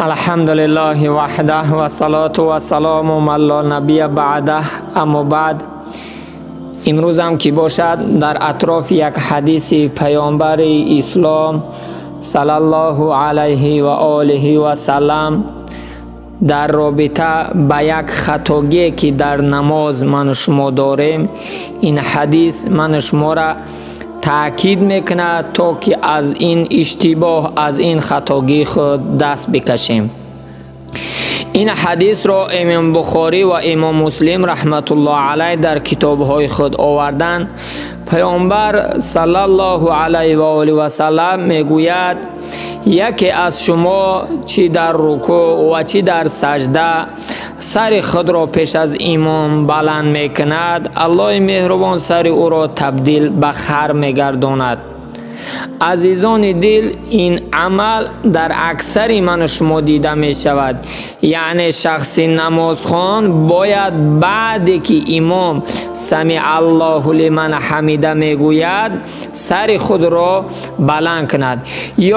Алҳамдулиллаҳи ваҳдаҳ вассалоту вассалому ман ло набия баъдаҳ, аммо баъд. Имрӯзам ки бошад дар атрофи як ҳадиси паёмбари ислом саллаллоҳу алайҳи ва олиҳи васаллам дар робита ба як хатогие ки дар намоз ману шумо дорем, ин ҳадис ману шуморо таъкид мекунад, то ки аз ин иштибоҳ, аз ин хатогии худ даст бикашем. Ин ҳадисро имом Бухорӣ ва имом Муслим раҳматуллоҳ алайҳ дар китобҳои худ оварданд. Паёмбар саллаллоҳу алайҳи ва олиҳи васаллам мегӯяд: яке аз шумо чӣ дар рукӯъ ва чӣ дар саҷда сари худро пеш аз имом баланд мекунад, Аллоҳи меҳрубон сари ӯро табдил ба хар мегардонад. Азизони дил, ин амал дар аксари ману шумо дида мешавад. Яъне шахси намозхон бояд баъде ки имом самиаллоҳу лиман ҳамида мегӯяд, сари худро баланд кунад,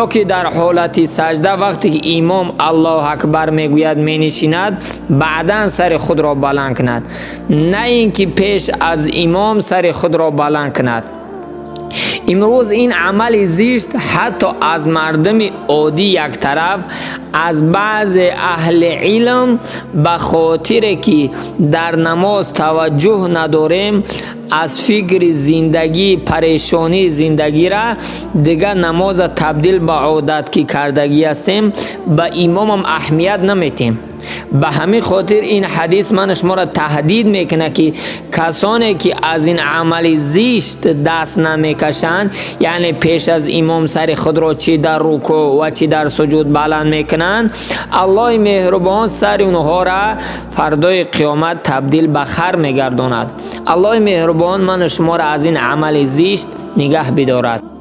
ё ки дар ҳолати саҷда вақте ки имом Аллоҳу акбар мегӯяд менишинад, баъдан сари худро баланд кунад, на ин ки пеш аз имом сари худро баланд кунад. Имрӯз ин амали зишт ҳатто аз мардуми оддӣ як тараф, аз баъзе аҳли илм ба хотире ки дар намоз таваҷҷӯҳ надорем, аз фикри зиндагӣ, парешонии зиндагира дигар намоза табдил ба одат ки кардагӣ ҳастем, ба имомам аҳамият наметем. Ба ҳамин хотир ин ҳадис ман шуморо таҳдид мекунад, ки касоне ки аз ин амали зишт даст намекашанд, яъне пеш аз имом сари худро чӣ дар рукӯъ ва чӣ дар суҷуд баланд мекунанд, Аллоҳи меҳрубон сари онҳоро фардои қиёмат табдил ба хар мегардонад. Аллоҳи меҳрубон ману шуморо аз ин амали зишт нигаҳ бидорад.